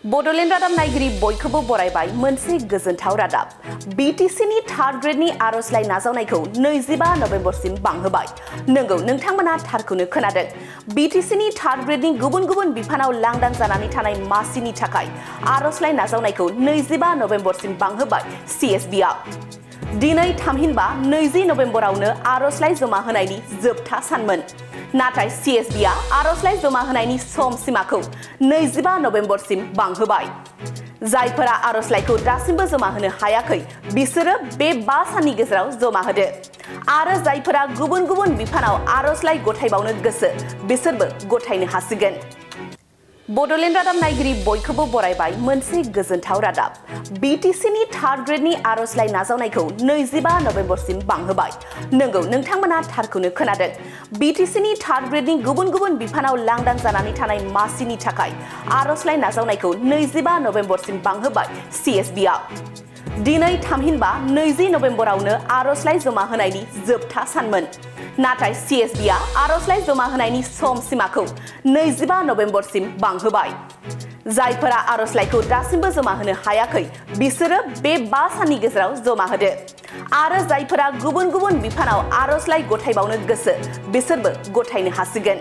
बड'लेण्ड रादाब नायगिरि बयखौबो बरायबाय मोनसे गोजोनथाव रादाब। BTC नि थार्ड ग्रेडनि आर'जलाइ नाजावनायखौ 25 नबेम्बरसिम बांहोबाय। नंगौ, नोंथांमोना थारखौनो खोनादों। BTC नि थार्ड ग्रेडनि गुबुन गुबुन बिफानाव लांदां जानानै थानाय मासिनि थाखाय आर'जलाइ नाजावनायखौ 25 नबेम्बरसिम बांहोबाय CSB आ। दिनै थामहिनबा 20 नबेम्बरावनो आर'जलाइ जमा होनायनि जोबथा सानमोन। नाथाय CSB आ आर'जलाइ जमा होनायनि सम सीमाखौ 25 नबेम्बरसिम बांहोबाय। जायफोरा आर'जलाइखौ दासिमबो जमा होनो हायाखै बिसोरो बे 5 साननि गेजेराव जमा होदो। आरो जायफोरा गुबुन गुबुन बिफानाव आर'जलाइ गथायबावनो गोसो बिसोरबो गथायनो हासिगोन। बड'लेण्ड रादाब नायगिरि बयखौबो बरायबाय मोनसे गोजोनथाव रादाब। BTC नि थार्ड ग्रेडनि आर'जलाइ नाजावनायखौ 25 नबेम्बरसिम बांहोबाय। नंगौ, नोंथांमोना थारखौनो खोनादों। BTC नि थार्ड ग्रेडनि गुबुन गुबुन बिफानाव लांदां जानानै थानाय मासिनि थाखाय आर'जलाइ नाजावनायखौ 25 नबेम्बरसिम बांहोबाय CSB आ। दिनै थामहिनबा 20 नबेम्बरावनो आर'जलाइ जमा होनायनि जोबथा सानमोन। नाथाय CSB आ आर'जलाइ जमा होनायनि सम सीमाखौ 25 नबेम्बरसिम बांहोबाय। जायफोरा आर'जलाइखौ दासिमबो जमा होनो हायाखै बिसोरो बे 5 साननि गेजेराव जमा होदो। आरो जायफोरा गुबुन गुबुन बिफानाव आर'जलाइ गथायबावनो गोसो बिसोरबो गथायनो हासिगोन।